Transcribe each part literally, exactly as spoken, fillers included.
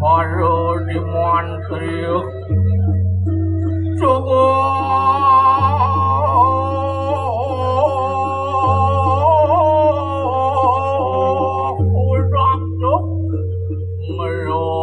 Para di mantri Subuh urak duk meroos.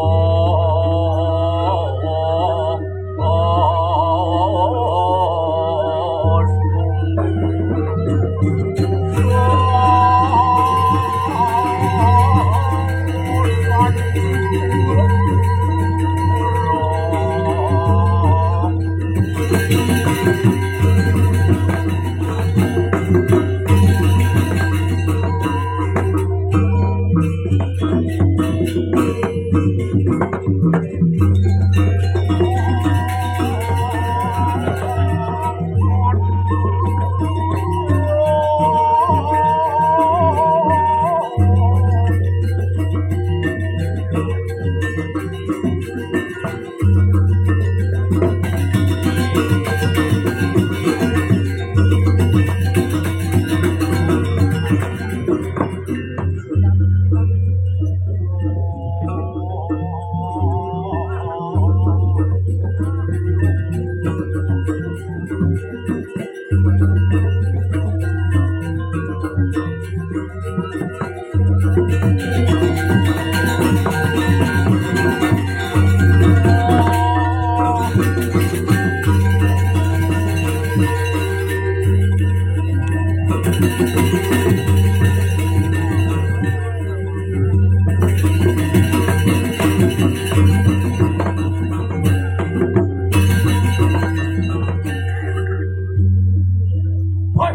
Hoi.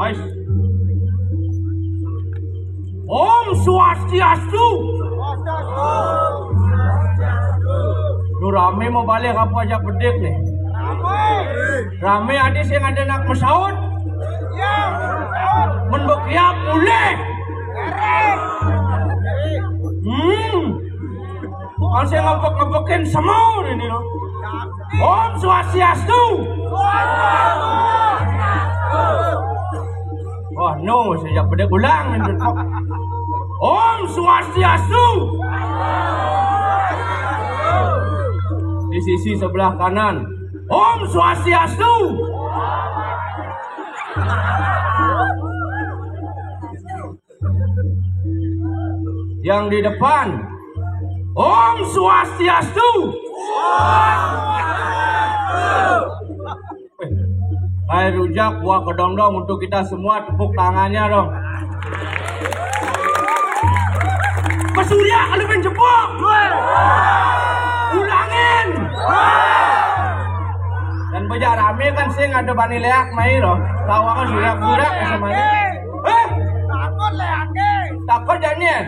Ais. Om Swastiastu. Duh, rame mau balik apa ajak bedik nih? Rame. Rame adi sing ada nak mesaut. Ya, mesaut. Men bekiap ulih. Hmm. Kan saya ngebek-ngebekin semua ini loh. Om Swastiastu. Wah, no, saya bedik ulang ini. Om Swastiastu. Di sisi sebelah kanan. Om Swastiastu. Yang di depan. Om Swastiastu. Hai rujak, buah kedondong untuk kita semua, tepuk tangannya dong. Pesurya kalau main jepok. Ulangin. Dan bejak rame kan sing ada bani leak mai loh. Tawa kan surak-surak sama. Eh? Takut leaknya. Takut jangan.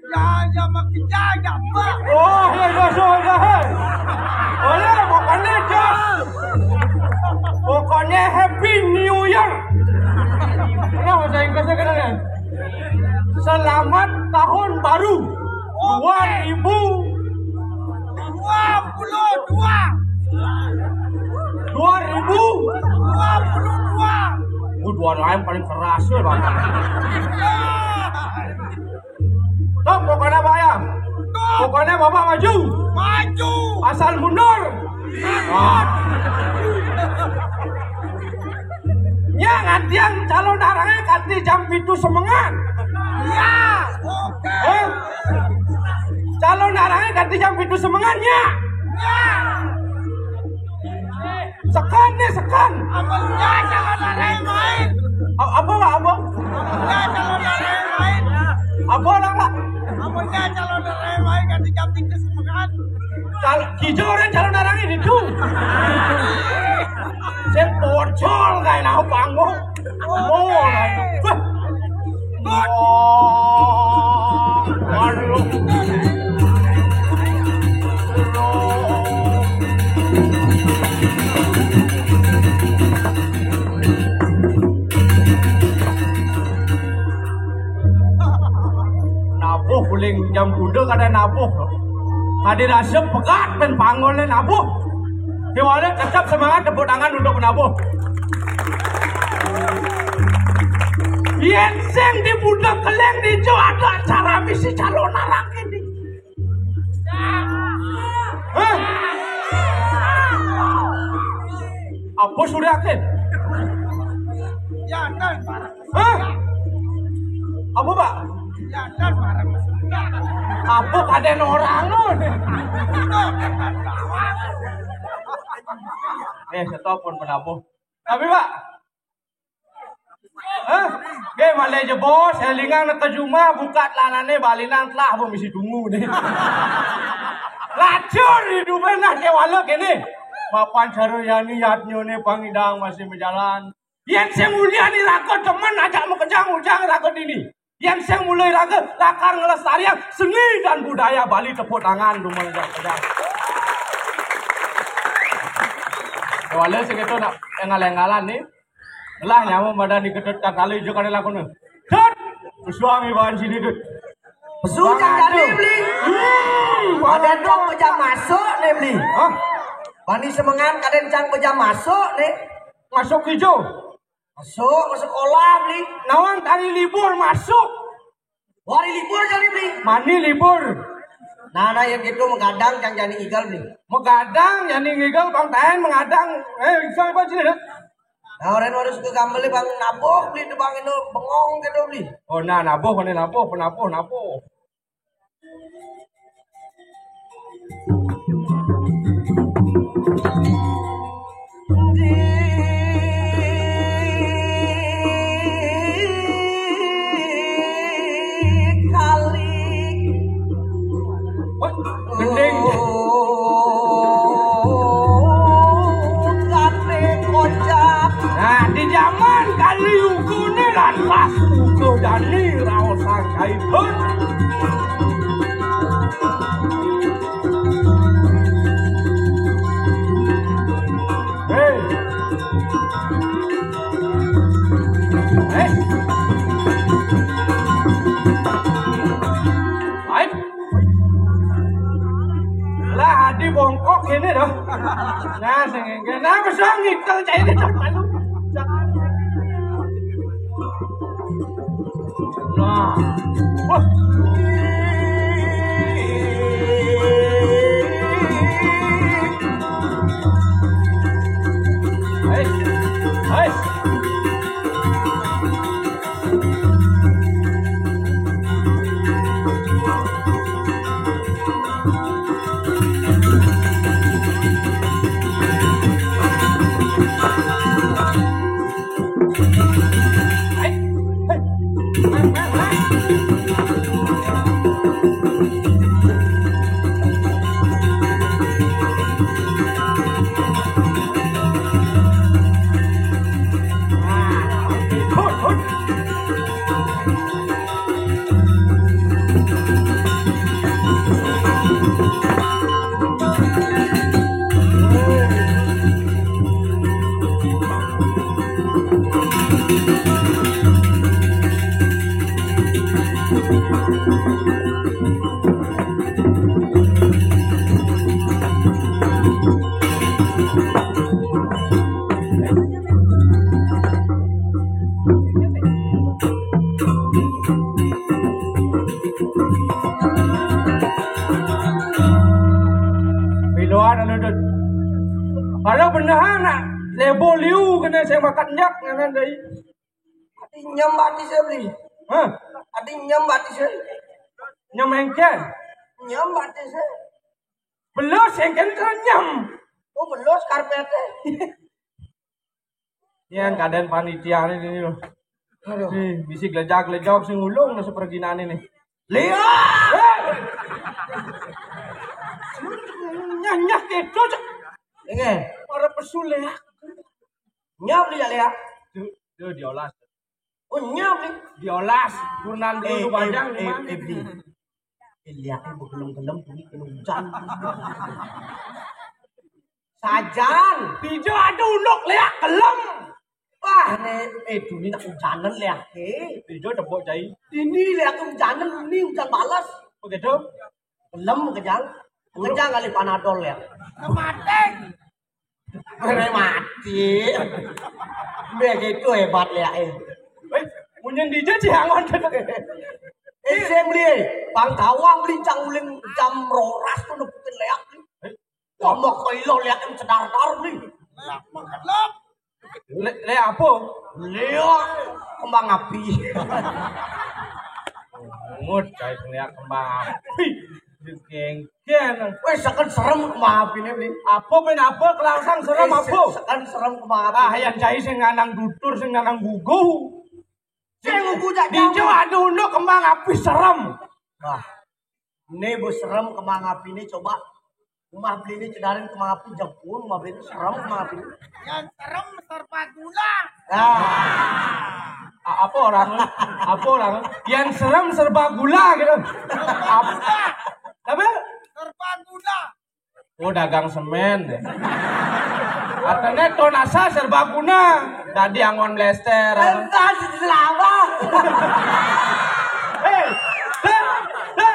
Ya, ya makin jaga, Pak. Oh, ya, ya, so, ya, hei. Boleh, pokoknya jos. Pokoknya Happy New Year. Nah, bahasa Inggrisnya kena kan? Selamat tahun baru. Oke. Dua ribu. Dua puluh dua. Dua ribu. Dua puluh dua. Uh, dua lain paling keras ya, Bang. Stop, pokoknya apa ya? Stop. Pokoknya Bapak maju. Maju. Asal mundur. Mundur. Ah. Nya ngantian calon arangnya kanti jam pitu semengan. Ya, oke. Eh? Calon arangnya kanti jam pitu semengan, nya. Ya. Sekan nih, sekan. Amun nya calon arangnya main. A-, apa, Pak? Apa? Amun nya calon arangnya main. Apa orang, Pak? Amun nya calon arangnya main kanti jam pitu semengan. Cal-, kijang orang calon arangnya itu. Saya pocol kayak nahu panggung. Oh, lah. Wah. Oh. Waduh. Jam kuda kada nabuh. Kada rasa pegat dan panggulnya nabuh. Kewala tetap semangat, tepuk tangan untuk nabuh. Yen sing di budak keleng di jo ada acara misi calon anak ini. Hah? Apa sudah ke? Ya, kan. Hah? Apa, Pak? Ya, kan, barang. Apa kaden orang lu? Eh, stop pun penabuh. Tapi, Pak. Hah? Oke, malai je bos, selingan ke jumah, buka telanane, balinan telah, bu misi tunggu nih. Lacur hidupnya nah kewala kene. Mapan cara yani yatnyo ne pangidang masih berjalan. Yen sing mulia ni raga demen ajak makejang ujang raga dini. Yen sing mulai raga lakar ngelestariang seni dan budaya Bali, tepuk tangan demen ajak makejang. Kewala segitu nak engal-engalan nih. Lah nyawa badan diketet kali je kada lakune. Dut! Pesuang iban sini, Dut. Pesu Bang jang jadi Adu. Beli. Hmm, Ada Bang cang Adu. Pejam masuk nih beli. Hah? Bani semengan kaden cang pejam masuk nih. Masuk hijau. Masuk, masuk sekolah beli. Nawang tadi libur masuk. Wari libur jadi beli. Mani libur. Nah, nah yang gitu menggadang cang jani igal beli. Menggadang jani igal bang tahan menggadang. Eh, bisa apa sih, Dut? Nah, orang harus ke gambel bang nabuh beli tu bang itu bengong gitu beli. Oh, nah, nabuh, mana nabuh, penabuh, nabuh. Di kali. Wah, gending. Kate kocak. Nah, di zaman kali uga ne lantas uga dani raosan kaipun. Hei. Hei. Hei. Lah, adi bongkok ini dah. Nah, sing ngene. Nah, bisa ngikel cah ini cak malu. Nah. Wah. Hai. Hai. Biloan anu dut. Kalau bener nak lebo liu kena saya makan nyak nganan dai. Ati nyem bati saya beli. Hah? Ati nyem bati saya. Nyem engkel. Nyem bati saya. Belus engkel ternyem. Oh, belus karpetnya. Yan, keadaan panitia ini loh. Aduh. Nih, bisi gelejak-gelejak sing ulung nang seperginane nih. Lia! Nyah, nyah, kedo, cek. Ini. Para pesu, Lia. Nyap, Lia, Lia. Tuh, tuh, diolas. Oh, nyap, Lia. Diolas. Turunan Eh, dulu eh, panjang, eh, gimana? eh, Bli. Eh, Lia, eh, begelem-gelem, ini kena hujan. Sajan. Tijo ada unduk, Lia, gelem. Wah, ne, eh, duni nak hujanan, Lia, eh. Tijo tepuk jai. Ini, Lia, hujanan, ini hujan balas. Gitu. Gelem kejang. Kejang kali Panadol ya. Mati. Kere mati. Begitu hebat ya eh. Eh, munyen dija cihangon. Eh, saya beli. Bang Tawang beli cang uling jam roras tuh nepukin leak. Ngomong ke ilo leak yang cedar-dar beli. Lah, makan lap. Le, le apa? Leak kembang api. Ngut, guys, leak kembang api. Genggen. Weh, seken serem kembang api ini, Bli. Apa ben apa kelangsang serem Eh, apa? Seken serem kembang api. Ah, yang cai sing nganang dutur, sing nganang gugu. Sing gugu jak Dijo jauh. Ada unduk kembang api serem. Wah, ini bos serem kembang api ini coba. Rumah beli ini cedarin kembang api jepun, rumah beli ini serem kembang api ini. Yang serem serba gula. Ah. A- apa orang? Apa orang? Yang serem serba gula gitu. Apa? Apa? Serba gula. Oh, dagang semen deh. Katanya tonasa serba guna. Tadi angon blester. Entah selawang. Hei, hei, hei,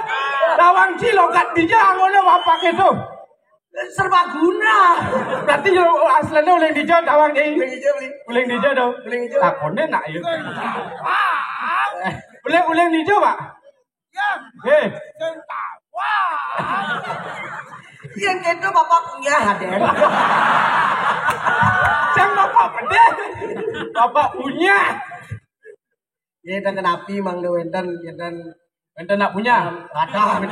tawang cilok kat dija angon apa itu? Serba guna. Berarti yo aslinya uling dija tawang deh. Uling dija beli. Uling dija dong. Uling dija. Takonnya nak yuk. Uling uling dija pak. Ya. Hei. Sing tawang. Yang itu bapak punya hadir. Yang bapak pedih. Bapak punya. Ya dan kenapi mang de wenten ya dan Wenten nak punya. Ada.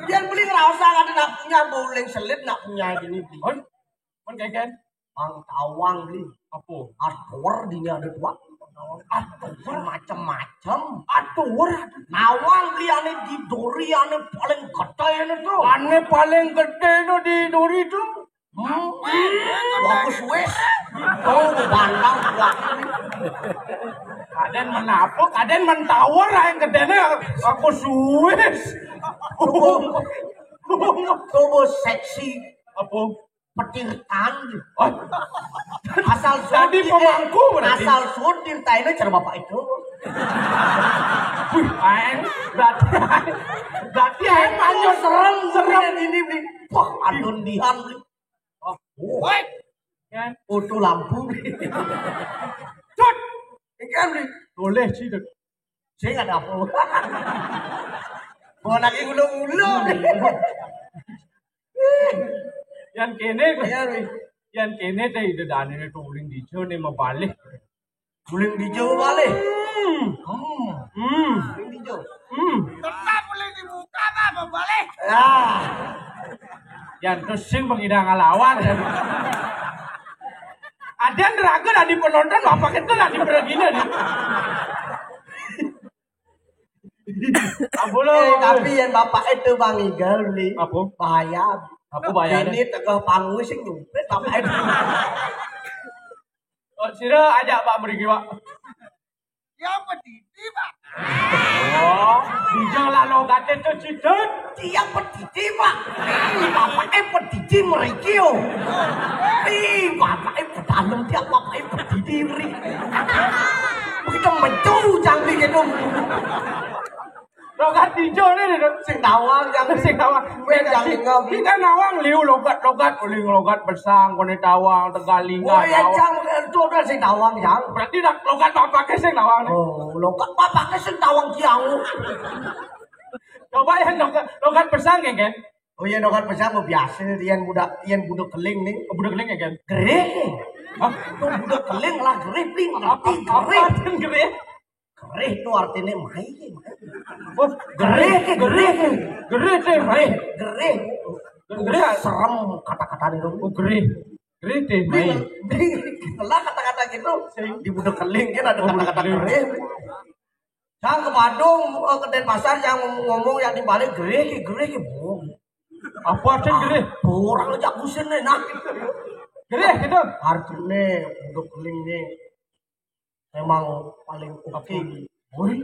Yang beli ngerasa ada nak punya bowling selit nak punya gini. Kon, kon keken. Bang tawang beli. Apa? Atur dinya ada dua. Atur macam-macam. Atur. Nawang beli ane di dori ane paling gede ane tuh. Ane paling gede no di dori tuh. Hmm. Aku Swiss. Oh, bandang kuat. Kaden menapa? Kaden mentawar yang gedene aku Swiss. Tubuh seksi. Apa? Petir tan. Oh. Asal jadi pemangku berarti. Asal sudir taina cara bapak itu. Wih, aeng. Berarti berarti aeng manyo serem serem ini nih. Wah, adun dihan nih. Oh, woi. Kan? Foto lampu. Cut. Ikan nih. Boleh sih. Saya nggak dapur. Bawa lagi ulo-ulo. Yang kene, ya, yang kene teh ide dane tuh uling dijo nih mau balik. Uling dijo balik. Hmm. Hmm. Hmm. Uling dijo. Hmm. Tetap boleh dibuka apa mau balik? Ya. Yang terus sing pengidang ngelawan. Ada neraka dari penonton apa kita dari pergi nih. Apa lo? Eh, tapi yang bapak itu Bang Igal beli. Apa? Bahaya. Apa bahaya? Ini tegah panggung sing nyumpet bapak itu. Oh, sira ajak Pak mriki, Pak. Yang pedidi, Pak. Oh, dijeng lah logate tuh cidut. Dia pedidi, Pak. Ih, bapaknya pedidi mriki yo. Ih, bapaknya pedalem dia bapaknya pedidi mriki. Begitu mencu cantik itu. Logat ijo nih, sing tawang yang sing tawang. Weh, yang tinggal. Kita nawang liu logat-logat, uling logat besang, kone tawang, tegalingan. Oh iya, cang, itu udah sing tawang, cang. Berarti nak logat bapaknya sing tawang nih. Oh, logat bapaknya sing tawang kiau. Coba yang logat, logat besang ya, kan? Oh iya, logat besang mau biasa, yang budak, yang budak keling nih. Oh, budak keling ya, kan? Gerih. Hah? Tuh budak keling lah, gerih, pling, ngerti, gerih. Gerih. Gerih itu artinya mai. Oh, gerih, gerih. Gerih teh mai. Gerih. Gerih. Serem kata-kata itu. Oh, gerih. Gerih teh mai. Lah kata-kata gitu. Di budak keling kan ada kata-kata gerih. Yang ke Badung, eh, ke Denpasar yang ngomong yang dibalik gerih, gerih, bohong. Apa artinya gerih? Orang aja kusin nih, nah. Gerih gitu. Artinya budak keling nih. Emang paling oke. Woi,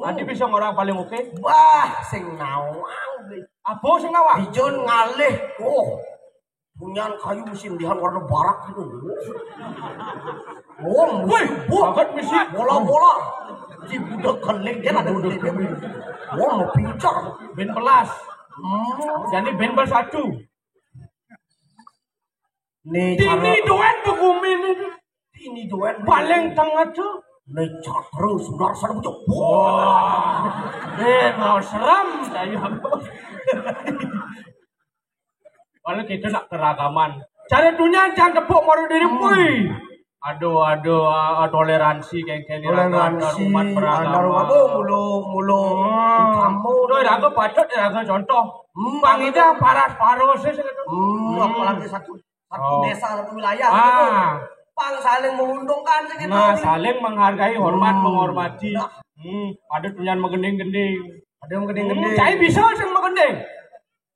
tadi bisa orang paling oke. Wah, sing nawang. Apa sing nawang? Dijun ngalih. Oh. Punyan kayu mesin dihan warna barak gitu. Wong, wih, banget misi bola-bola. Di budak keling dia ada budak keling. Wong mau pincar. Ben pelas. Hmm. Jadi ben bersatu. Nih, ini doan pegumi ini. Ini doan paling tengah tuh. Nih, cakru sudah sana bujuk. Wah. Eh, mau seram saya. Kalau kita nak keragaman. Cara dunia jangan tepuk maru diri pui. Aduh, aduh, ah, toleransi kengkeni ragam dan toleransi umat beragama. Antar umat, oh, mulu, mulu. Hmm. Kamu. Tuh, raga patut, raga contoh. Hmm. Pang idang paras paros sih gitu. Hmm, apalagi satu satu desa, satu wilayah gitu. Pang saling menguntungkan sih gitu. Nah, saling menghargai, hormat, menghormati. Nah. Hmm, ada tuh yang menggending-gending. Ada yang menggending-gending. Hmm, cai bisa sih menggending.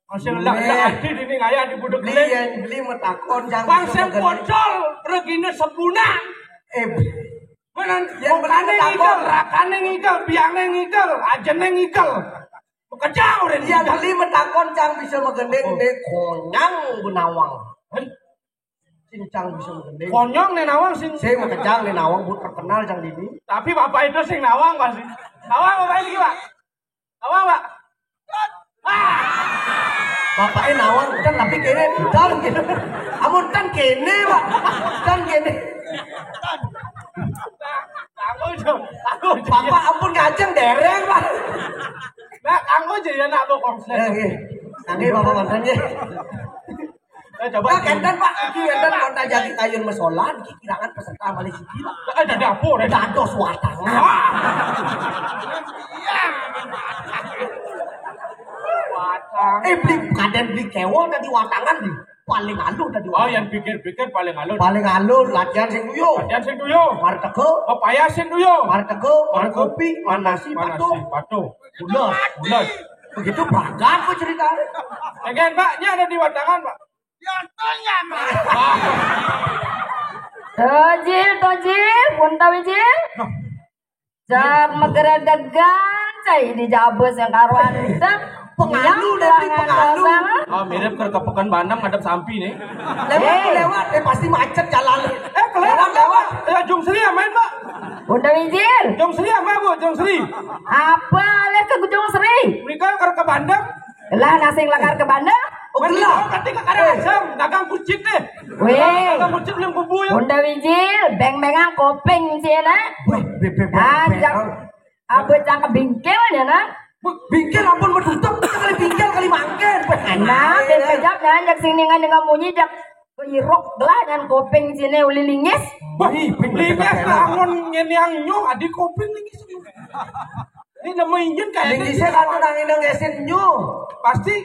Masih lelak-lelak hati ini ngaya di budek beli. Beli yang beli metakon yang pang sing pocol regine sebulan. Eh, mana yang beli metakon. Rakane ngigel, biangnya ngigel, ajene ngigel. Kejang udah dia beli metakon cang bisa megending nih konyang benawang. Sing cang bisa megending. Konyang nih nawang sing. Sing kejang nih nawang bu terkenal cang dini. Tapi bapak itu sing nawang pasti. Nawang bapak ini, Pak. Nawang, Pak. Bapaknya nawang, kan tapi kene budal gitu. Amun kan kene, Pak. Kan kene. Aku, aku, aku. Bapak ampun ngajeng dereng, Pak. Nah, aku aja ya nak bokong. Nggih. Nggih, Bapak mantan nggih. Eh, coba. Nah, kenten, Pak, iki kenten kontak jadi kayun mesolan, iki kirangan peserta paling siji, Pak. Eh, dadi apa, Ren? Dados watangan. Watang. Eh, beli kadang beli kewol tadi watangan di. Paling aluh tadi. Oh, yang pikir-pikir paling aluh. Paling aluh latihan sing duyo. Latihan sing duyo. Martego. Pepaya sing duyo. Martego, markopi, manasi, patuh. Patuh. Bulan, bulan. Begitu berangkat kok ceritanya. Again, Pak, ini ada di watangan, Pak. Tojil, tojil, pun tahu wijil. Jak megeredegan, cai di jabes yang karuan. Pengalu, Depri, pengalu. Oh, mirip ke, ke Pekan Bandang ngadep sampi nih. Lewat, lewat, eh pasti macet jalan. Eh, kelewat, lewat. Ya, Jung Sri ya main, Pak. Bunda Wijil. Jung Sri ya main, Bu, Jung Sri. Apa leh ke Jung Sri? Mereka ke, ke Bandang. Lah, nasi lakar ke Bandung? Oh, gelah. Berarti kakak asam, dagang kucing deh. Weh. Dagang kucing yang kubu ya. Bunda Wijil, beng-bengang kopeng sih, nah. Weh, beng-beng. Nah, jak, apa cang ke bingkel ya, nah? Bingkel ampun menutup, kali bingkel kali mangken. Nah, beng kejap, nah, jak sing ningan dengan munyi, jak iruk gelah dengan kopeng sini uli lingis. Wah, lingis bangun ngene yang nyuh, adi kopeng lingis. Ini nama injin kayak ini. Lingisnya kan udah ngene ngesin nyuh. Pasti.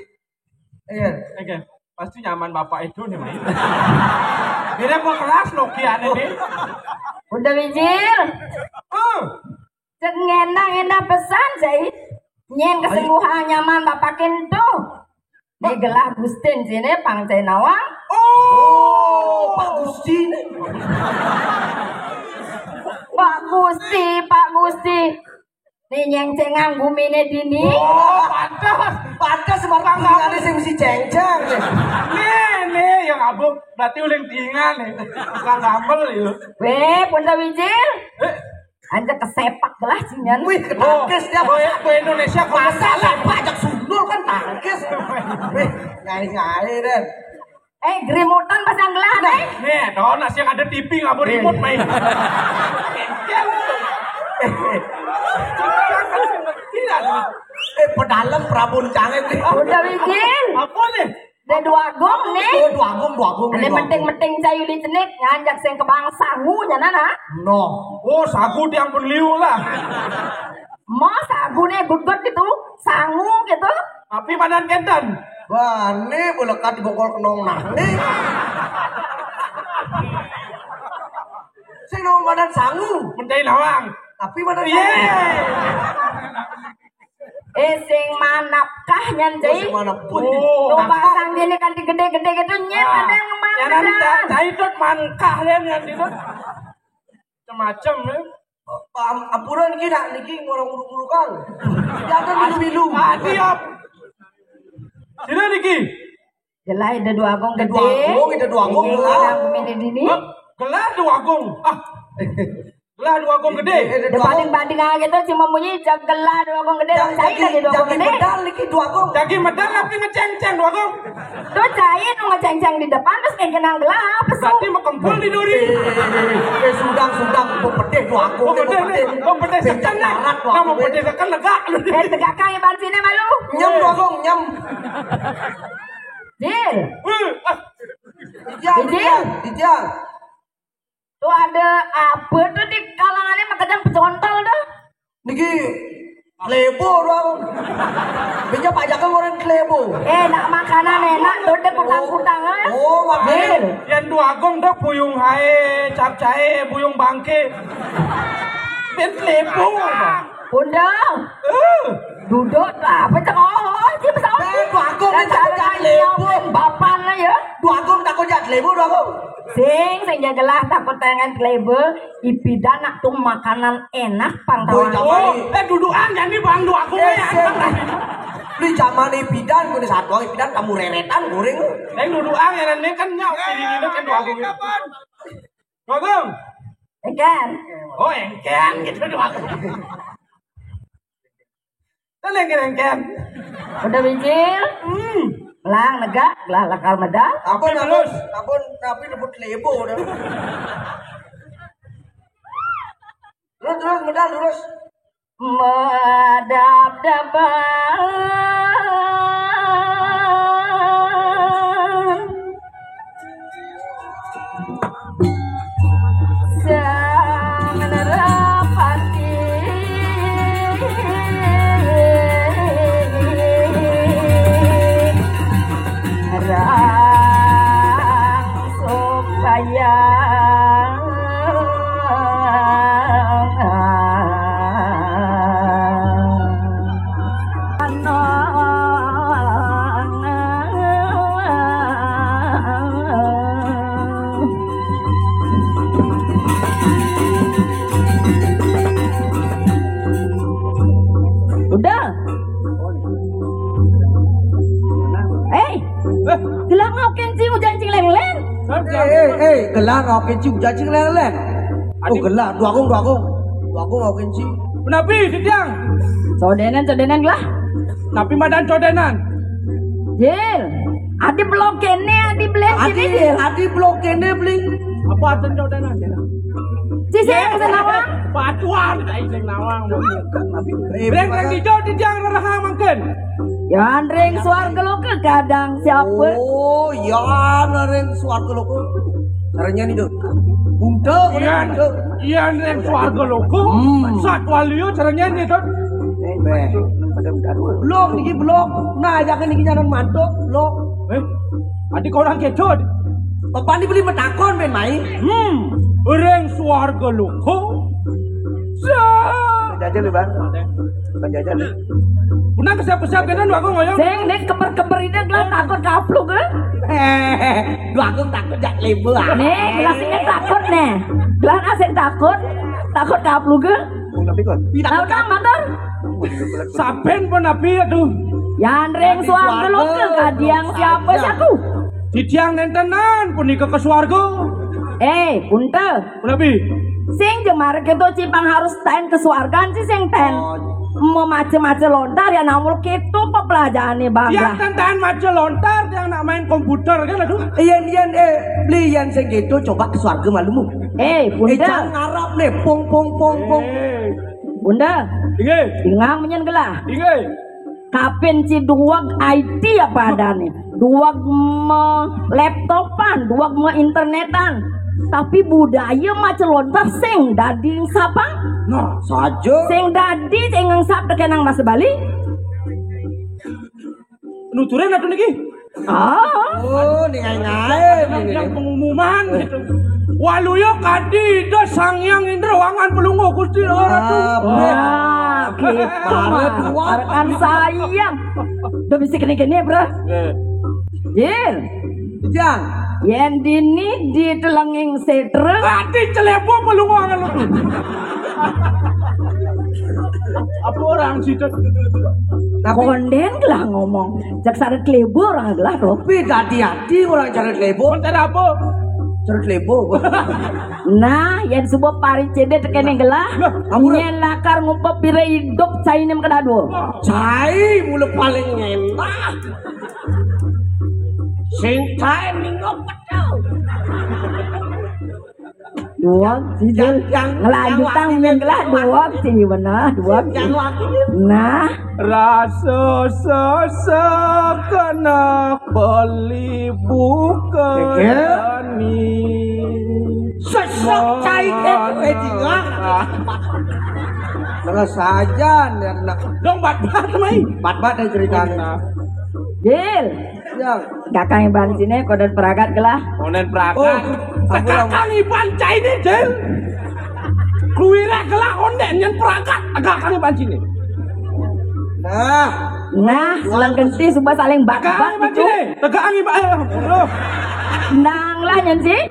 Iya. Oke. Pasti nyaman bapak itu nih, main. Ini mau kelas Nokia nih. Bunda Wijil. Hmm. Cek ngena-ngena pesan, cai. Nyen kesungguhan nyaman bapak itu. Ini gelah Gustin sini, pang cai nawang. Oh, Pak Gusti. Pak Gusti, Pak Gusti. Nih nyengcengang gumine dini. Oh, pantas. Pantas, Bang, ada sing mesti cengceng. Nih, nih, yang abang berarti uling tingan nih. Tukang gambel ya. Weh, Bunda Wijil. Eh. Anjak kesepak gelah cinyan. Wih, ketangkis dia. Oh, ya, ke Indonesia masa lah, ajak sundul kan tangkis. Wih, nyai-nyai deh. Eh, gerimutan pasang gelah, eh. Nih, tuh, nasi yang ada T V nggak mau remote main. Tidak. Eh, pedalem Prabu Cangin nih. Bunda Wijil. Apa nih? Ada dua gong nih. Oh, dua gong, dua gong. Ada meting-meting cayu di cenik, nganjak sing kebang sangu, nana. No. Oh, sagu dia ampun liu lah. Mau sagu nih, gugut gitu, sangu gitu. Tapi badan kenten. Wah, nih bolekat dibongkol kenong nah nih. Sing nong badan sangu. Mentai nawang. Tapi badan. Iya. Eh, sing manapkah nyan, Cai? Oh, sing manapkah. Oh. Tuh pasang dia nih kan gede-gede gitu, nyen ada yang mana? Nyan cai tut mankah dia nyan itu. Macam-macam ya. Am-, ampuran iki nak niki ngurung-urukan. Jangan milu-milu. Ah, siap. Sini niki. Gelah Ida Dwagung gedé. Dwagung, Ida Dwagung, gelah. Gelah Dwagung. Ah. Gelah Dwagung gedé. Dibanding-banding aja tuh, cuma bunyi gelah Dwagung gedé. Cai tadi Dwagung gedé. Jagi medal niki Dwagung. Jagi medal tapi ngeceng-ceng Dwagung. Tuh cai nu ngeceng-ceng di depan terus kayak genang gelah apa sih? Berarti mau kempul di duri. Eh, sudang, sudang, mau pedih Dwagung. Mau pedih, mau pedih. Mau pedih sekan, nah, mau pedih sekan lega. Eh, tegak kang iban sini malu. Nyem Dwagung, nyem. Jil. Dijang, dijang, dijang. Tuh ada apa tuh di kalangannya makadang pecontol tuh? Niki klebo doang. Beja pajaknya orang klebo. Eh, nak makanan enak tuh deh kutang-kutangan. Oh, makanya. Jil. Yang Dwagung tuh puyung hae, capcae, puyung bangke. Ben klebo, Bang. Bunda. Eh. Duduk apa cek oh, oh, cip sawit. Eh, Dwagung. Dan cara nyopin bapan lah ya. Dwagung takut jat lebu Dwagung. Sing, sing jagelah takut tangan lebu. Ipidan nak tuh makanan enak pang tawang. Oh, eh dudukan jadi Bang Dwagung ya. Beli zaman ipidan, punya satu ipidan kamu reretan goreng. Eh dudukan ya nanti kan nyau ini kan Dwagung. Dwagung. Engken. Oh, engken gitu Dwagung. Kan engken-engken. Udah bijil. Hmm. Lang negak, lah lakal medal. Apa namun, namun tapi rebut lebo dah. Terus terus medal terus. Medap-dapan. Sang nerapati nerang supaya Udah. Eh, gelah ngaukin cing ujan cing leng-leng. Eh, eh, eh, gelah ngaukin cing ujan cing leng-leng. Oh, gelah, Dwagung, Dwagung. Dwagung ngaukin cing. Napi, Sidang? Codenan, codenan gelah. Napi madan codenan? Jil. Adi blok kene, adi blok kene, Jil. Adi blok kene, beli. Apa artinya codenan, Jil? Sing nawang. Batuan, cai sing nawang. Breng, breng dijau, dijang rerahang mangkin. Yan ring swarga loka kadang siapa? Oh, yan ring swarga loka. Caranya nih, Dok. Bunta, yan, bunta. Yan ring swarga loka. Hmm. Satwa liya caranya nih, Dok. Belum, niki belum. Nah, jangan niki jangan mantuk, belum. Eh, adi korang kecut. Bapak ini beli metakon, ben mai. Hmm, ring swarga loka. Sa- Jajal, Bang. Bukan jajal. Punang kesiap-kesiap kene Dwagung ngoyong. Sing nek keper-keper ini gelah takut kapluk, eh. Dwagung takut jak lebu, ah. Nih, gelah sing takut nih. Gelah sing takut. Takut kapluk, eh. Tapi kok. Tahu kan, matur? Saben pun nabi aduh. Yan ring swarga loka kadiang siapa saku? Titiang nentenan punika ke swarga. Eh, punta. Punapi? Sing jemar kita cipang harus tain ke swargan sih sing ten. Mau mace-mace lontar ya namul kita pepelajane bangga. Yang ten tain mace lontar yang nak main komputer kan aduh. Iyan iyan eh beli iyan sing gitu coba ke swarga malumu. Eh, punta. Eh, jangan ngarap nih pung pung pung pung. Eh. Bunda. Inggih. Ingang menyen gelah. Inggih. Kapin ci duweg I T apa adane? Duweg me laptopan, duweg me internetan. Tapi budaya macelontar sing dadi sapang. Nah, saja. Sing dadi sing ngengsap tekenang masa Bali. Nuturin atuh niki. Ah. Oh, ning ae-ae yang pengumuman gitu. Waluya kadi Ida Sang Hyang Indra Wangan Pelungguh Gusti Ratu. Wah, gitu. Rekan sayang. Udah bisa kene-kene, Bro. Jil. Jang. Yen dini di telenging setra. Ati celebo pelungguh angan lu. Apa orang situ? Tapi kondén gelah ngomong. Jak saret klebo orang gelah tuh. Tapi hati-hati orang saret klebo. Saret apa? Saret klebo. Nah, yang sebut parit cedek tekene gelah. Nah, kamu nyén lakar ngumpet pira idup cai nem kedadua. Cai mula paling enak. Sing cai minggu pedal. Dua, sijil. Ngelanjutang yang minggu lah, dua, sini benar, dua. Nah. Rasa sesak kena beli buka. Sesok cai ke, eh, jingak. Terus saja, nih, nak. Dong, bat-bat, mai. Bat-bat, nih, ceritanya. Jil. Ya. Kakang iban sini, konden peragat gelah. Konden peragat. Oh, kakang iban cai ini, Jil. Kuwira gelah konden yang peragat. Kakang iban sini. Nah. Nah, selang genti suba saling bat-bat gitu. Kakang iban sini. Kakang iban, ayo. Nang lah, nyen sih.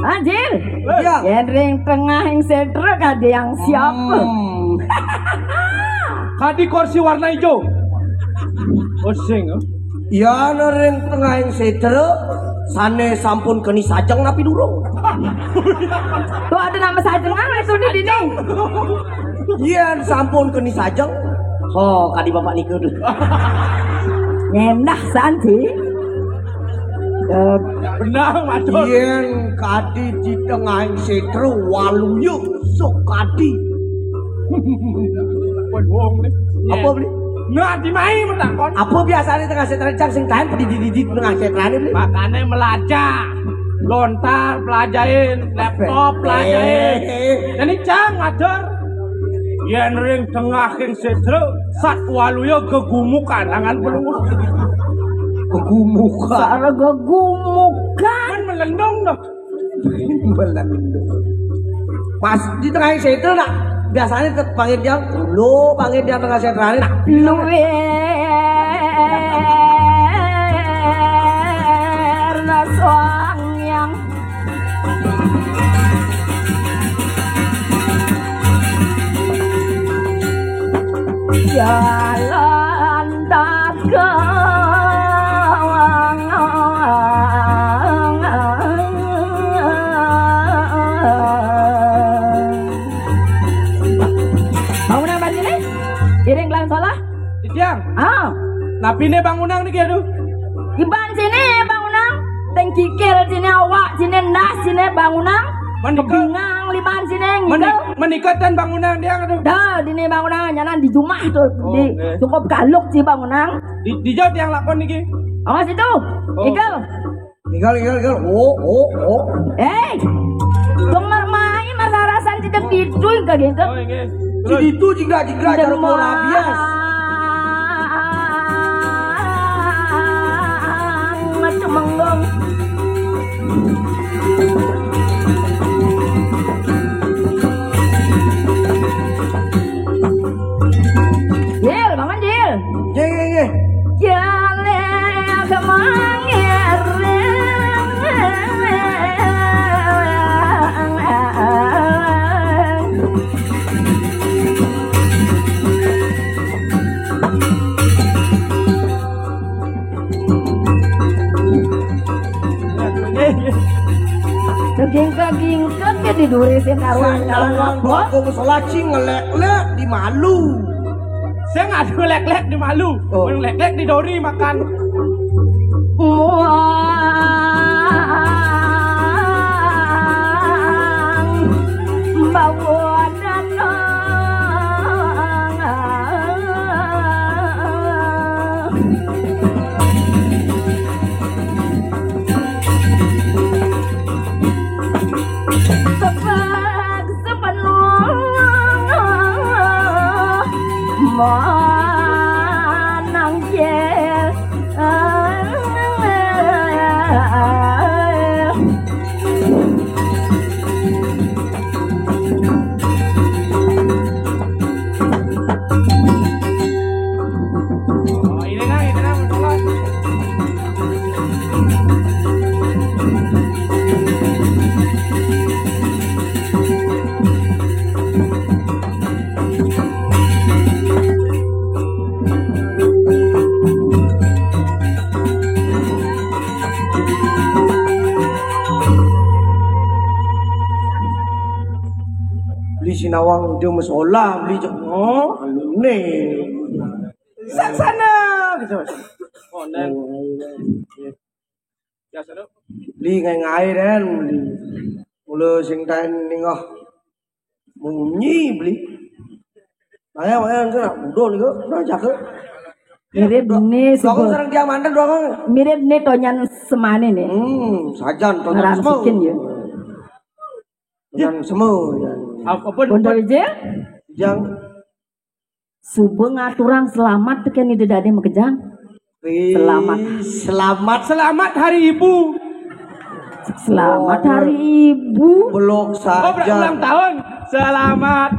Anjir. Iya. Yén ring tengahing sétra kadi yang siap. Hmm. Kadi kursi warna hijau. Oh, sing, oh. Iya, ring tengahing sétra sané sampun keni sajeng napi durung? Tuh ada nama sajeng itu di dinding. Yén sampun keni sajeng, oh, kadi bapak niku tuh. Nyendah san sih. Eh, benang, matur. Yén kadi di tengahing sétra waluya sok kadi. Wong nih. Apa beli? Nah, di mai menakon. Apa biasanya tengah sétra cang sing kain di di di di tengah sétra ini beli? Makanya melajah. Lontar pelajain, laptop pelajain. Eh. Jadi cang ngajar. Yén ring tengahing sétra, sat waluya gegumukan, angan pelungus. Gegumukan. Sara gegumukan. Kan melendung dong. Melendung. Pas di tengahing sétra nak, biasanya ke panggil dia, lo panggil dia tengah sétra nak. Luwih na suang yang jalan tak ke. Bangunan banjir nih? Iring kelan salah? Titiang. Ah. Napi né bangunan niki, aduh? Iban sini bangunan. Teng kikil sini awak, sini ndas, sini bangunan. Menika. Kebingang liban sini ngigel. Menika ten bangunan dia, aduh. Dah, dini bangunan nyanan di jumah tuh. Oh, di oke. Cukup galuk si bangunan. Di, di jauh tiang lakon niki. Awas itu. Oh. Ngigel. Ngigel, ngigel, ngigel. Oh, oh, oh. Eh, dong marmai mararasan cedek ditu ka gitu. Oh, nggih. Terus? Cedek itu jingga-jingga cara mau rabies. Macam menggong. Jil, bangun Jil. Nggih, nggih, nggih. Jaleh kemangiring. Gingkek-gingkek ya di duri sing karuan. Sing karuan bakung selaci ngelek-lek di malu. Sing adu lek-lek di malu. Oh. Mun lek-lek di dori makan. Muang bawa datang. Tepuk sepenuh manangkil. Sinawang Ida Mesola beli cek. Oh, alune. Saksana gitu. Oh, dan biasa dong. Beli ngai-ngai dan beli. Mula sing tain ningah munyi beli. Makanya makanya enggak udah nih kok, udah jaga. Mirip nih Doang sebuah sekarang dia mantan doang. Mirip nih tonyan semane nih. Hmm, sajan tonyan semua. Ngeramsikin ya. Tonyan semua ya. Apa pun Bondo Wijil? Yang Subuh ngaturang selamat tekan ida dane makejang. Wih, Selamat. Selamat, selamat hari ibu. Selamat hari ibu. Belok Oh, saja. Ulang tahun. Selamat.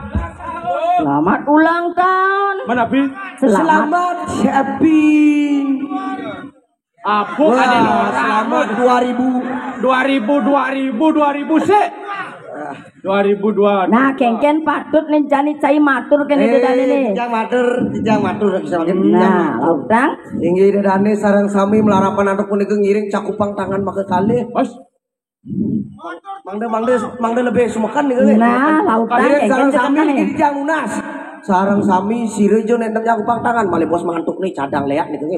Selamat ulang tahun. Mana bi? Selamat. Selamat happy. Apa Wah, ada orang? Selamat dua ribu. Dua ribu, dua ribu, dua ribu sih. Dua ribu dua. Nah, kengken patut nih jani cai matur kene Eh, dane nih. Tijang matur, tijang matur lagi sama kita. Nah, lautang. Inggih dane sareng sami melarapan antuk punika ngiring cakupang tangan maka kalih. Bos. Mangde mangde mangde lebih sumekan nih kali. Nah, lautang Kalian kengken sareng sami cakupang nih. Ini tijang lunas. Sareng sami sira jo nek cakupang tangan malih bos mantuk nih cadang leak nih kali.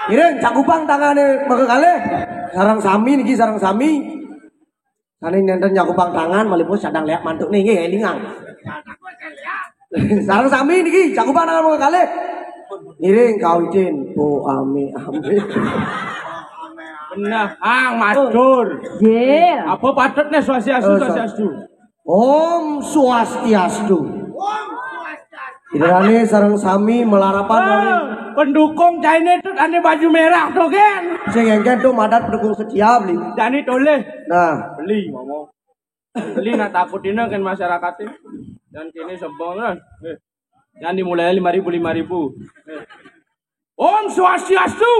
Ngiring cakupang tangane maka kalih. Sareng sami niki sareng sami. Sane nenten nyakupang tangan malih bos cadang leak mantuk nih nggih elingang. Sareng sami niki cakupang tangan mung kalih. Ngiring kawitin. Oh, ame ame. Bener, ah matur. Nggih. Apa patutnya swastiastu, Eh, sa- swastiastu? Om Swastiastu. Idrane sareng sami melarapan Ah, pendukung China itu ane baju merah tuh kan. Sing engken tuh madat pendukung setia beli. Jani toleh. Nah, Beli ngomong. Beli nak takut ini kan masyarakatnya. Dan kini sebel kan. Eh. Yang dimulai lima ribu lima ribu. Eh. Om Swastiastu.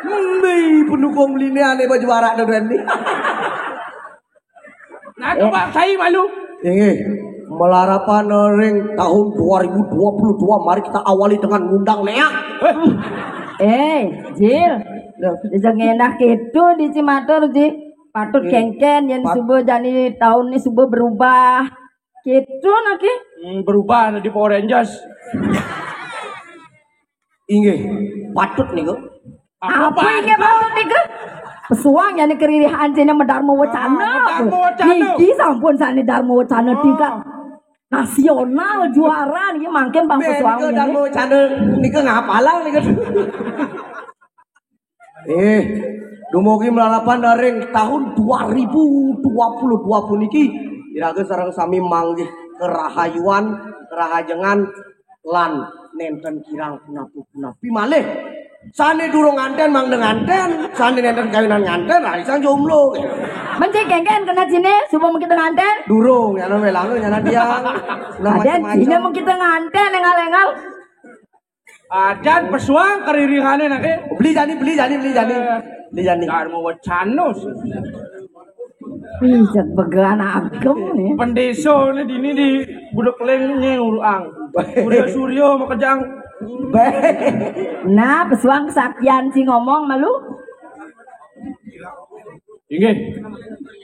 Mbe pendukung beli ini ane baju arak dan Randy. Nah, coba saya malu. Inggih, melarapan ring tahun dua ribu dua puluh dua mari kita awali dengan ngundang leak. Eh, Jil. Aja ngenah gitu di Cimatur, Ji. Patut Iya. Kengken yang Pat- subuh jani tahun ini subuh berubah. Gitu nake. Hmm, berubah di Power Rangers. Inggih, patut niku. Apa inggih patut niku? Pesuang yang keririhan sini medarma wacana. Ah, medarma wacana. Niki sampun sane darma wacana Oh. tingkat nasional juara niki mangkin Bang Pesuang niku ini. Darma wacana niku ngapalang niku. Eh, dumugi melalapan ring tahun dua ribu dua puluh dua puniki. Iraga sareng sami manggih kerahayuan, kerahajengan lan nenten kirang punapi-punapi malih. Sane durung nganten mangda nganten, sane nenten kawinan nganten rarisang jomblo. Mencik kengken kena sini, subuh mungkin nganten. Durung, ya welang ya dia. Nah, Aden macam-macam. Sini mungkin nganten engal-engal. Adan pesuang keririhane nake. Beli jani, beli jani, beli jani. Eh. Beli jani. Darma wacana. Ih, jat began agem nih. Pendesa ne dini di budek leng nye uruang. Udah Suryo makejang. Nah, pesuang kesaktian si ngomong malu. Inggih.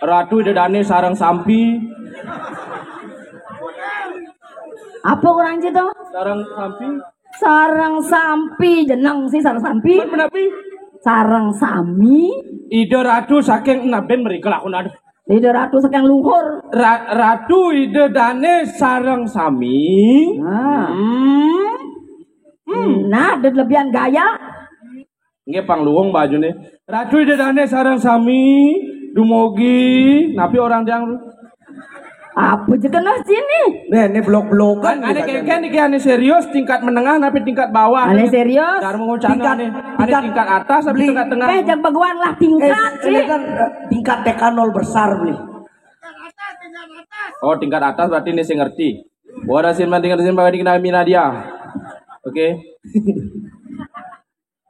Ratu Ida Dane sareng sampi. Apa kurang situ? Sareng sampi. Sareng sampi, jeneng sih sareng sampi. Pun menapi? Sareng sami. Ida Ratu saking naben mriki lakon aduh. Ida Ratu saking luhur. Ra- Ratu Ida Dane sareng sami. Nah. Hmm. Hmm. Nah, ada lebihan gaya. Nggih pangluwung bajune. Ratu Ida Dane sareng sami dumugi napi orang tiang. Apa je kena sini? Nih, ini blok-blokan Ane bisa kengken jadi. Iki ane serius tingkat menengah napi tingkat bawah. Ane serius? Darma wacana Tingkat- ane. Ane tingkat- tingkat atas napi Beli. Tingkat tengah. Eh, jangan beguan lah tingkat Eh, sih. Ini kan eh, tingkat T K nol besar beli. Oh, tingkat atas berarti ini sing ngerti. Warasin mandingan sin bawa dikena minadia. Oke.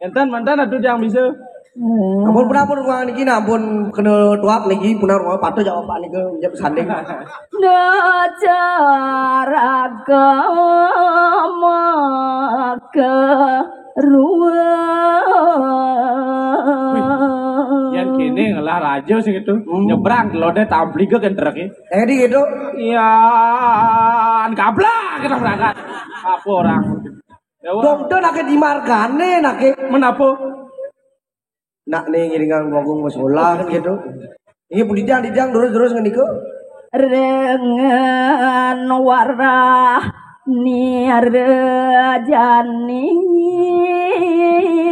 Enten mantan aduh yang bisa. Ampun pun ampun ruangan iki nah, ampun kena tuak niki punar ruangan patuh jawab Pak niki menjawab sanding. Dajar agama ke ruang. Wih, Kene ngelah raja sing itu. Hmm. Nyebrang lode tamplige kan truk e. Eh, di gitu. Iya, gablak kita berangkat. Apa orang? Ya, orang. Dong, dong, nake di margane, nake. Menapa? Nak nih ngiringan Agung masalah kan gitu. Ini budidang didang terus terus ngeniko. Rengen warah nirjani.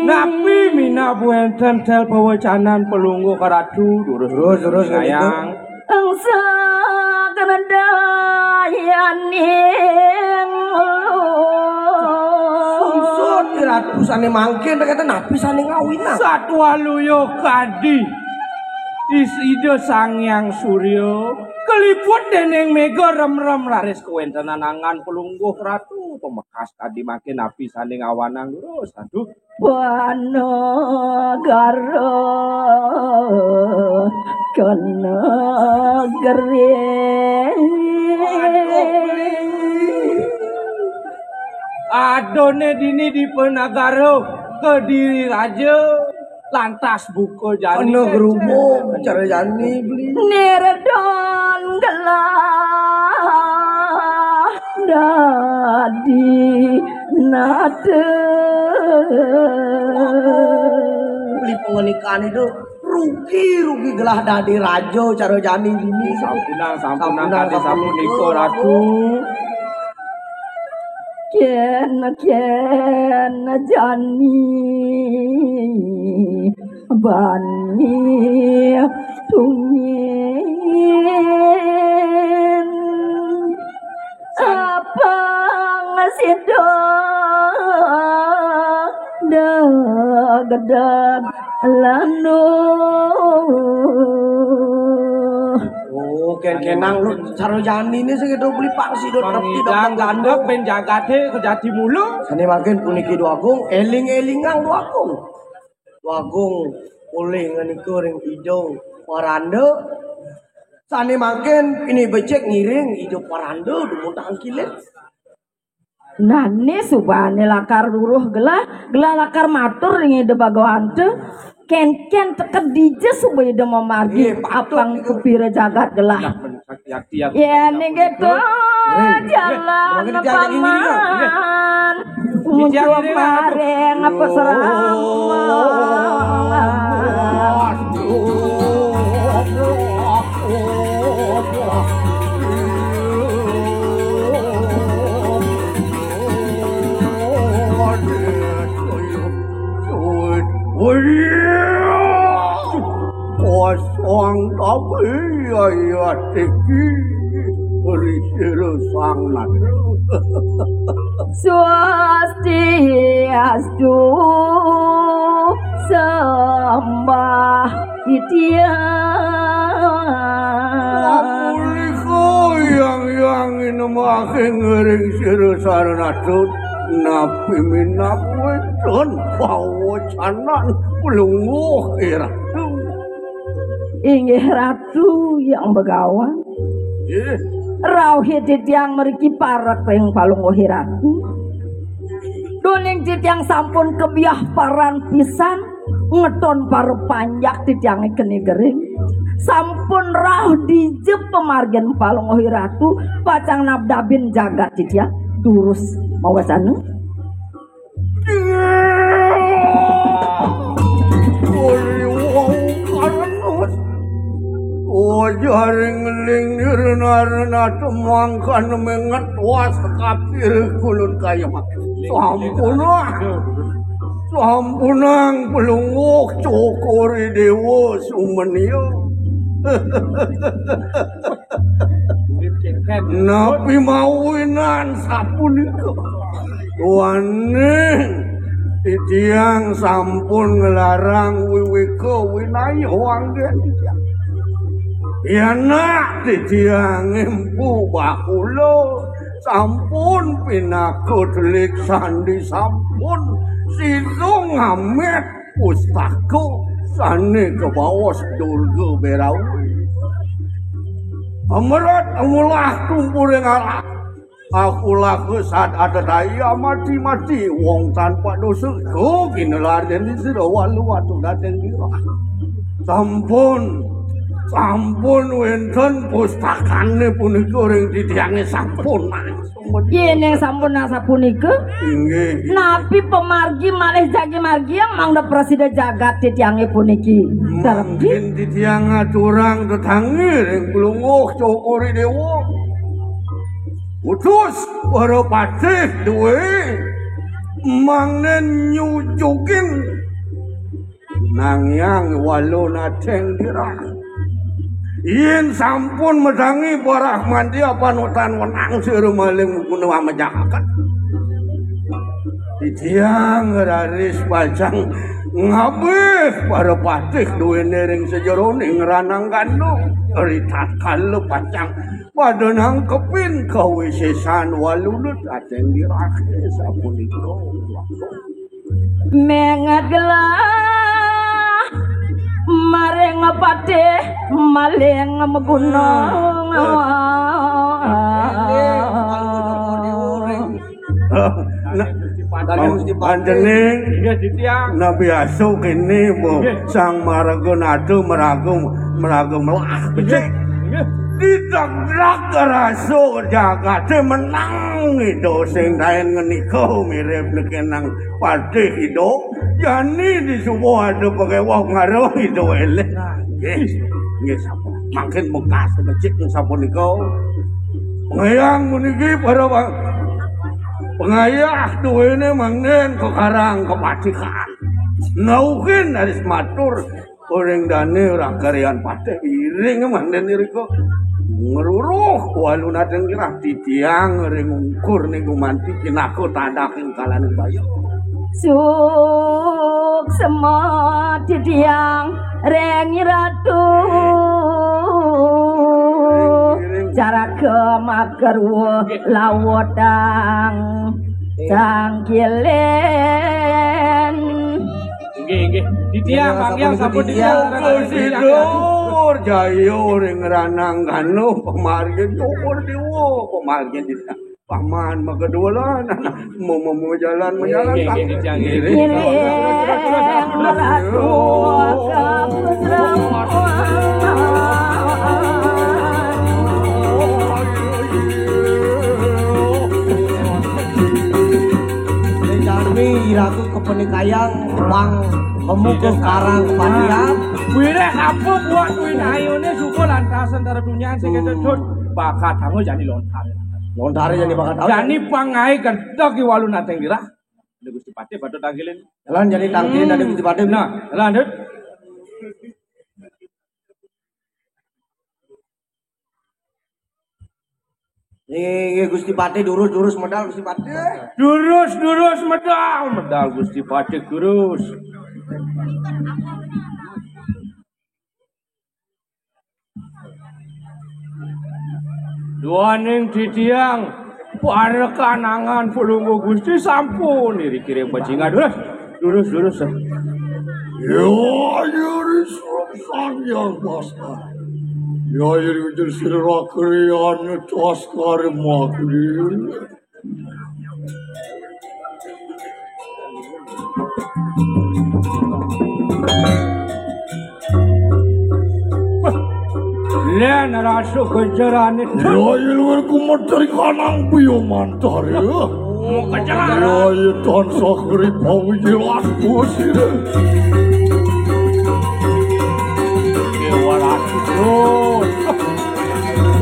Napi minab wenten tel pawacanan pelungguh karatu, durus terus terus ngeniko. Engsa kenedayaning. Sungsut, Ratu, sane mangkin, kata napi sane ngawinang? Satwa luyo kadi. Is Ida Sang Hyang Surya, keliput dening mega remrem raris kawentenan angan pelungguh Ratu. Pemekas kadi mangkin napi sane ngawanang, durus, aduh. Panagara kena gering. Adone dini di penagara Kediri Raja lantas buka jani. Ana gerubuk cara jani beli. Nirdon gelah dadi nada. Beli pengenikan itu rugi, rugi gelah dadi raja cara jani ini. Sampunang, sampunang, sampunang, kadi sampunika, Ratu. Ken, ken jani bani tungin. Apang sida degdeg lanu. Oh, ken-kenang lu cara jani ini sing itu beli pang sida trep tidak pangidang gandeng ben jagate kejati mulu. Sane mangkin puniki Dwagung, eling-elingang Dwagung. Wagung oleh ngenika ring Ida Paranda. Sane mangkin ini becik ngiring Ida Paranda dumun tangkile. Nane subane lakar ruruh gelah, gelah lakar matur ring Ida Bagawanta. Ken-ken teka dija suba Ida mamargi. Nggih, patut apang niku. Kupira jagat gelah. Nah, men-, sakti-sakti yang yen nggih to jalan paman. Nggih, nggih, nggih. Nggih. Nggih, nggih, nggih. Maring apa serama. Kosong tapi ayat iki risira sang nada. Swastiastu, sembah titiang. Wah, punika yang-yang inemake ngering sira sarenatun, napi minab wédon pawacanan pelungguh Ratu. Inggih Ratu yang begawan. Nggih. Rauh titiang mriki parek ring palungguh Ratu. Duning titiang sampun kebiah paran pisan ngeton para panjak titiange keni gering. Sampun rauh dija pamargin palungguh Ratu pacang nabdabin jagat titiang durus mawacana. Uli wau karenut. Wajaring ling nirna-rna temangkan menget was kapir kulun kayem. Sampunang. Sampunang pelungguh cokori dewa sumenia. Napi mawinan sapunika? Waning titiang sampun nglarang wiwika winayuh anggen titiang. Yanak titiang empu bakula sampun pinaka telik sandi sampun sidung ngamet pustaka sane kabaos Durga Berawi. Amrat amulah tumpuring alah. Aku laku saat ada daya mati-mati wong tanpa dosa. Ko kineladen di sira walu watu dateng dira. Sampun, sampun wénten pustakane punika ring titiange sampun langsung. Yen sampun sapunika, inggih, napi pamargi malih jagi margi mangda prasida jagat titiange puniki. Mangkin titiang aturang tetangge ring Plungguh Cokor I Dewa. Utus para patih duwe mangnen nyujukin Nang Hyang Walu Nateng Girah. Yen sampun medangi barah mandi panutan wenang sira maling guna majahaken. Titiang raris pacang ngabih para patih duwene ring sajeroning ranang gandum. Ritatkala pacang pada nangkepin kawisesan Walu Nateng Girah sapunika. Mengat gelah maring patih maling magunung. Nah, panjeneng nabi asu kene, Bu. Sang maraga nada maraga, maraga melah becik. Didagrak rasu jagate menang ida sing taen ngenika mirip nekenang patih ida. Jani disubuh ada pegawah ngaruh ida eleh. Nggih, nggih, sampun. Mangkin bekas becik sapunika. Pengayang puniki para pang-, pengayah duwene manggen kekarang kepatihan. Nauhin aris matur Uring dane ora karyan patih iring manden irika. Ngruruh walunating kirah titiang ring ungkur ning gumanti kinako tandhaking kalaning baya. Suksma titiang ring ratu. Jaraga makarwa lawodang tangkilen. Inggih, inggih. Titiang, ya, panggiang sampun sampun titiang. Titiang. Syukur jaya ring ranang ganuh pamargin syukur dewa pamargin titiang. Paman makedulan mau mau jalan mau jalan. Inggih, inggih, titiang, inggih. Ngiring ratu kaputra. Jani ratu kepenikayang bang pemuka karang pandian. Wireh apa buat kuwi ayune suku lantasan antara dunia sing kesedot. Bakat kamu jani lontar. Lontar jani bakat tahu. Jani pangai gendek ki walunating kirah. Lha Gusti Patih badhe tangkilin. Jalan jani tangkilin dari Gusti Patih. Nah, lanjut. Nggih, nggih, Gusti Patih, durus, durus medal, Gusti Patih. Durus, durus medal, medal Gusti Patih, durus. Duaning titiang, para kanangan Palungguh Gusti sampun iri kiring bajingan. Durus, durus, durus. Ya, ya, Sang Hyang Baskara. Ya, ya, ya, sira kriyan Baskara makri. Len rasu kejerane. Ya, ya, luar ku medal kanang piyo mantar, ya. Oh, kejelan. Ya, ya, tansah ribawi jelas bosire. Dewa Ratu.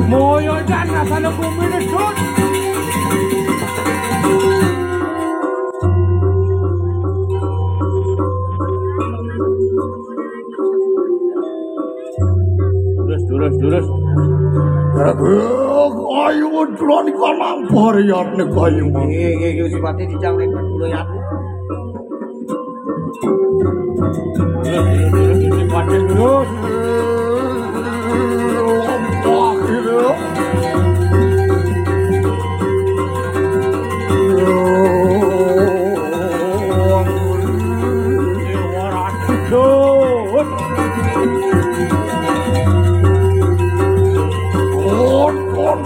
Moyo jan rasane bumi ne, Dut. Durus, durus, durus. Ayo, tulan iku nang bariyatne bayu. Nggih, nggih, nggih, Gusti Patih dijang nek kula ya. Durus, durus, durus, Gusti Patih, durus. Wah, gitu. Kon, kon,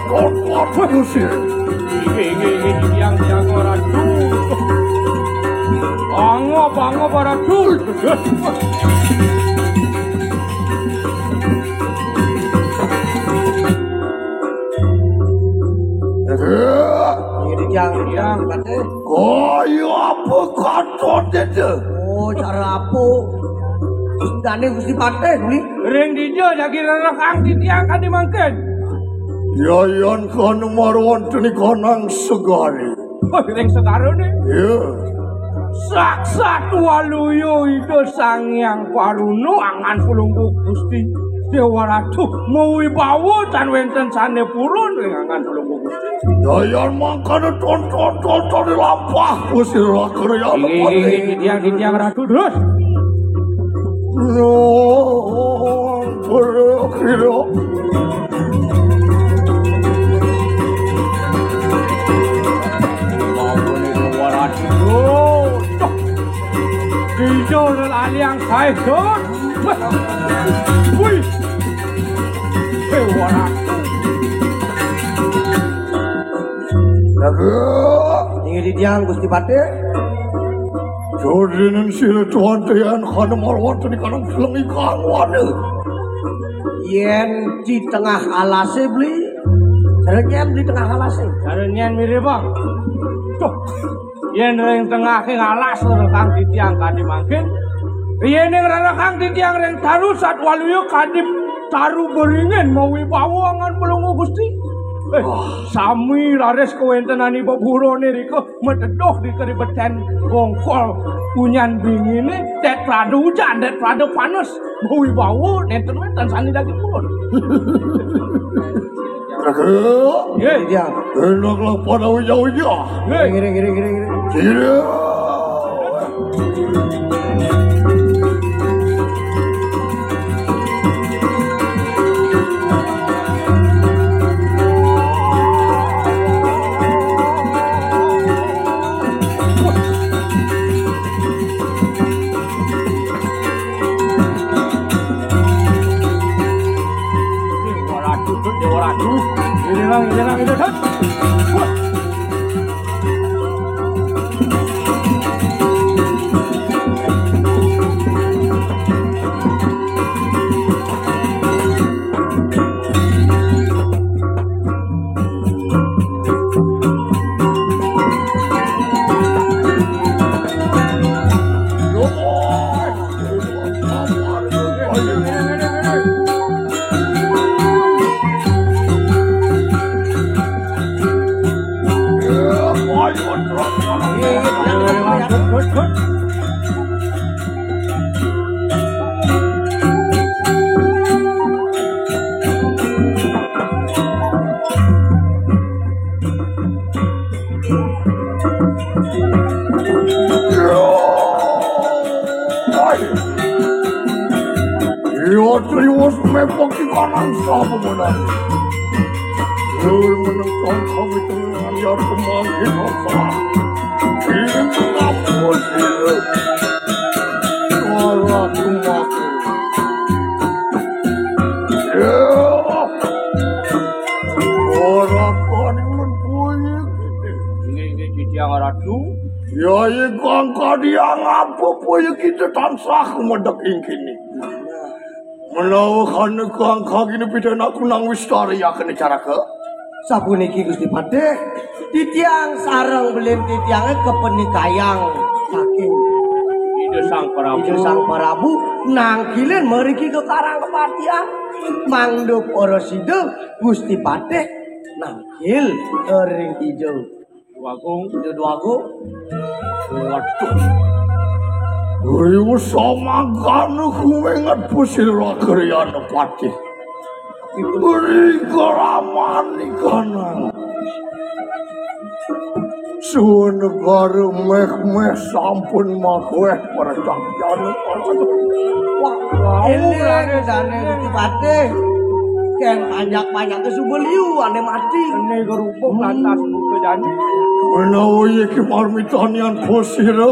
kon, kon, Gusti. Iki, iki, iki, tiang, tiang, ora duh. Angop, angop, ora duh. Yang, yang, Patih. Kaya apa katon itu? Oh, cara apa? Dane Gusti Patih, Bli. Ring dija jagi rerekang titiang kadi mangkin. Yayan kana marwanteni kanang segari. Oh, ring segarane. Iya. Saksat waluya Ida Sang Hyang Paruna angan pelungguh Gusti Dewa Ratu mawibawa tan wenten sane purun ring angan pelungguh Gusti. Yayan mangkana tonton-tonton di lampah Gusti Raka Raya. Inggih, inggih, inggih, titiang, titiang Ratu terus. Nuwun, Guru Kira. Mawon ing luaran. Oh, cok. Ijo laliang sae, Dut. Wih. Hei, warak. Inggih titiang, Gusti Patih. Jodinen sira tuan tian kana marwanteni kanang seleng ikang wana. Yen di tengah alase, Bli. Cara nyen di tengah alase. Cara nyen mirip, Bang. Tuh. Yen ring tengahing alas rerekang titiang kadi mangkin. Yen ing rerekang titiang ring taru satwaluya kadi taru beringin mawibawa angan pelungguh Gusti. Eh, sami raris kawentenane beburone rika mateduh di keribeten gongkol punyan bingine, det prada ujan, det prada panes, mawibawa nenten-wenten sane daging purun. Raka, nggih, iya. Endaklah pada uya-uya. Nggih. Ngiring, ngiring, ngiring, ngiring. Tidak. Dewa Ratu, Dewa Ratu. Ini lang, ini lang, ini lang. Wah. Iya, triwus mepok di kanan sapa menang. Dewi menentang kami dengan ya pemangkin apa. Ini mengampun diri. Suara kemaki. Ya. Ora kani ulun kuwi gitu. Inggih, inggih, titiang Ratu. Ya, iya, kang kadiang apa kuwi kita tansah kumedek ing kene. Menawa kana kang kagine pidana aku nang wistari yakene caraka. Sapuniki Gusti Patih, titiang sareng belin titiange kepenikayang saking Ida Sang Prabu. Ida Sang Prabu nangkilin meriki ke Karang Kepatihan. Mangda para sida Gusti Patih nangkil ring Ida. Wagung, Ida Wagung. Waduh. Riwu samagana kumenget pusira Griana Patih. Beri keramani kanan. Suwun negara meh-meh sampun makueh percayane. Wah, eling dane Gusti Patih. Ken panjak-panjake suba liu ane mati. Ene kerupuk lantas buka jani. Menawa iki marmitanian kusira.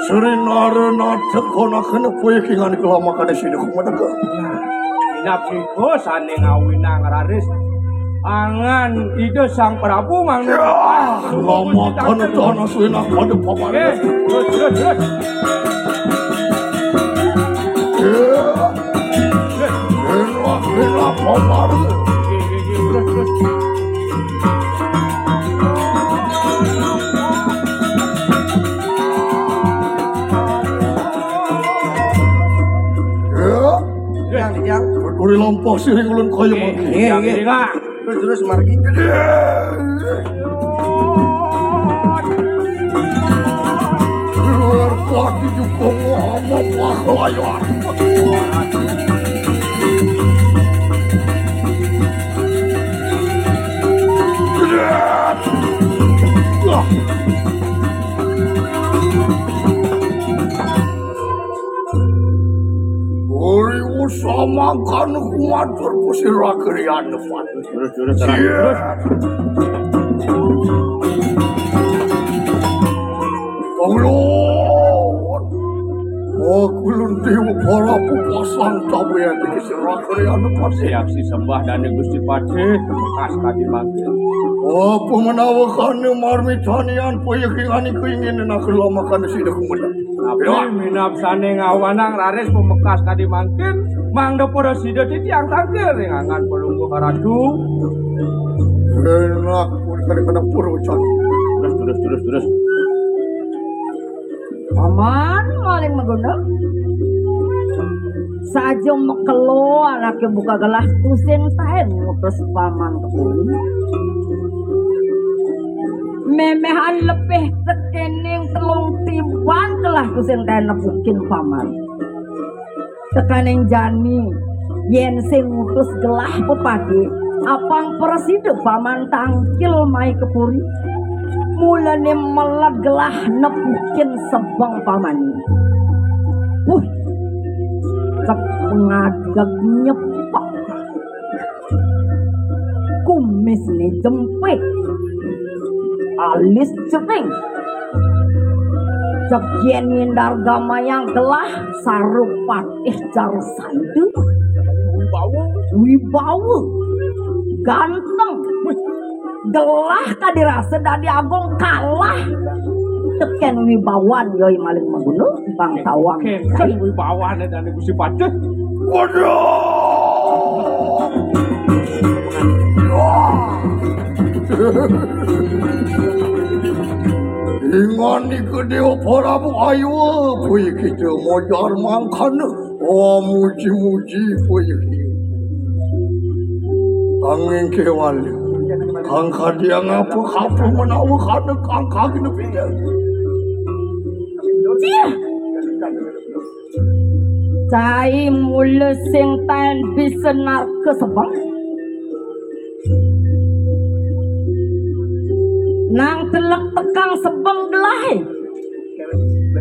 Sri Narana teka nakena kowe iki ngani kelamakane sida kumeteka. Inap nika sane ngawinang raris. Angan Ida Sang Prabu mangga. Ya, lamakane tanah suwina pada papan. Nggih, terus, terus, terus. Ya. Nggih. Enak, enak, papan. Nggih, nggih, nggih, terus, terus. Nampak siring ulun kaya mangke. Iya, iya. Terus, terus, margi. Luar pati juga ngomong wah layar. Wah. Uri usah makan kumatur pusir rakrian depan. Terus, terus, terus. Iya. Terus. Ulun. Aku lun dewa para pupasang tabe ati pusir rakrian depan. Siap si sembah dane Gusti Patih, bekas kadi mangkin. Apa menawa kane marmitanian payah kingani keinginan aku lamakan sida kumenang. Tapi minab sane ngawanang raris pemekas kadi mangkin, mangda pada sida titiang tangkil ring angan pelungguh ratu. Enak pun kali kena purwacana. Terus, terus, terus, terus. Paman maling maguna. Saja mekelo anake buka gelah tusing taen ngutus paman tekuni. Memehan lebih tekening telung tiban gelah tusing taen nepukin paman. Tekaning jani, yen sing ngutus gelah pepati, apang prasida paman tangkil mai ke puri. Mulane meled gelah nepukin sebeng paman. Puh, cep ngadeg nyepek. Kumisne jempit. Alis cering. Cek yen ngindar gamayang gelah sarung patih jar sandu. Wibawa. Wibawa. Ganteng. Gelah kadi rasa dadi agung kalah. Teken wibawan yoi maling maguna bang tawang. Teken wibawan dadi Gusti Patih. Waduh. Ingon ika Dewa Prabu ayu, kuwi kita mojar mangkana. Oh, muji-muji, kuwi kita. Angin kewali. Kang kadiang apa-apa menawa kada kang kagina pindah. Cai mula sing taen bisa narka sebeng. Nang telek tekang sebeng gelahe.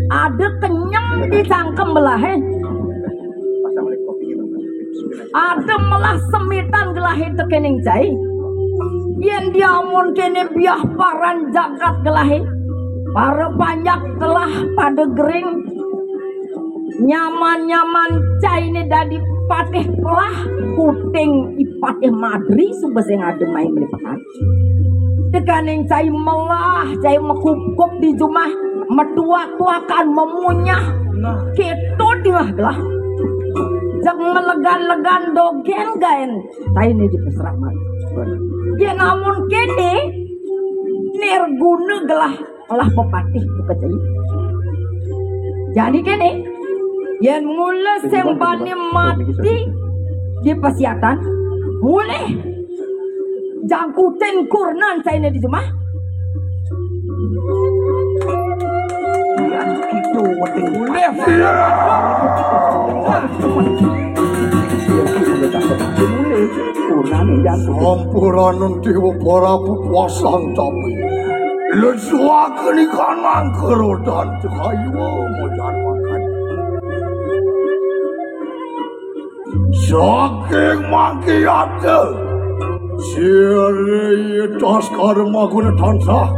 Ada kenyem di cangkem belahe. Ada melah semitan gelahe tekening cai. Yen diamun kene biah paran jagat gelahe. Para panjak telah pada gering. Nyaman-nyaman caine dadi patih pelah, kuting ipatih madri suba sing ada main melipetan. Tekaning cai melah, cai mekukup di jumah, metuak-tuakan, memunyah. Nah. Keto di mah gelah. Jeng melegan-legan dogen gaen caine di peseraman. Yen amun kene, nirguna gelah olah pepatih buka cai. Jadi kene, yen mula sing bani mati di pasiatan, mulih jangkutin kurnan caine di jumah. Mulih. Sampuranan Dewa Prabu pasang tapi. Lesuaken ikan mangkerodan cahayu mojan makan. Saking mangkiyata sire tas karma guna tansah.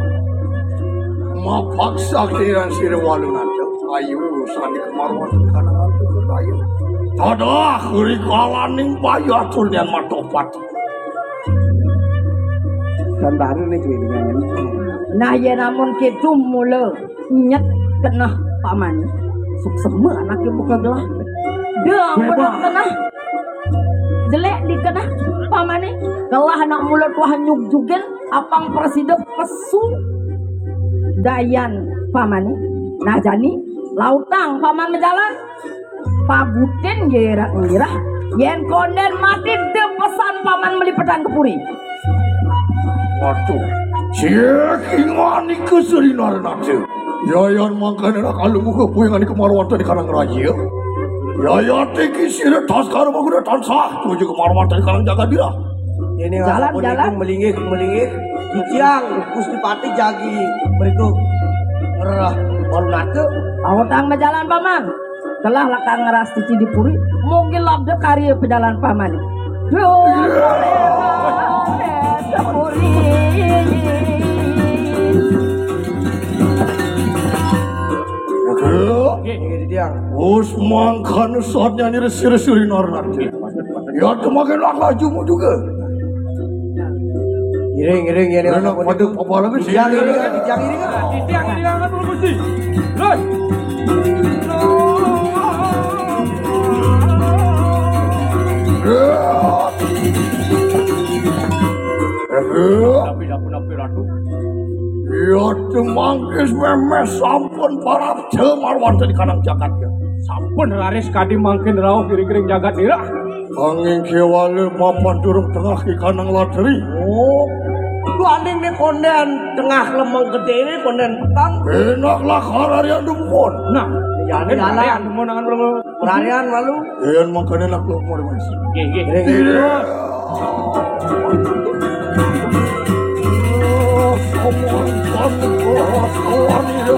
Mapak sakti dan sire walunanta. Ayu sani kemaruan kanangan tukur ayu. Tadah rikalaning bayu atur nian matopati. Nah, yen amun kitu mula nyet keneh pamane. Suksema anake buka gelah. Dia amun keneh jelek dikeneh pamane. Gelah anak mula tuah nyugjugen apang prasida pesu dayan pamane. Nah, jani lautang paman majalan. Pabutin ngirak-ngirak. Yén kondén mati, teu pesan paman melipetan ka puri. Waduh, cék ingan ika seri Narnata. Yayan mangkana nak alungguh ka puyangan ika marwata di kanang raja. Yayan tiki sira taskara maguda tansah tuju ka marwata di kanang jagadira. Ini jalan, jalan. Melinggih, melinggih. Ciciang, Gusti Patih jagi. Berikut. Ngerah, baru nate. Awetang majalan, Paman. Telah lakar ngeras cuci di puri, mungkin labda karya pejalan paman. Duh, puri. Oke. Ini dia. Us mangkana saat nyanyi resi-resi linar nanti. Ya, kemakan lah lajumu juga. Ngiring, ngiring, ngiring. Enak pada apa lagi sih? Yang ini kan, yang ini kan. Titiang ini angkat dulu, Gusti. Hei. Tapi, tapi, tapi, Ratu. Ya, temangkis memes sampun parab cemar wonten di kanang jagat ya. Sampun raris kadi mangkin rauh kiri-kiri jagat nira. Anging kéwala mapan durung tengah ki kanang latri. Oh. Duaning né kondén tengah lemeng gedé né kondén petang. Enak lah kararian dumun. Nah, ya, jalan. Dumun angan lemeng. Kararian malu. Yén mangkana nak lok mari mas. Nggih, nggih. Iya. Oh, sopan, sopan, sopan, iya.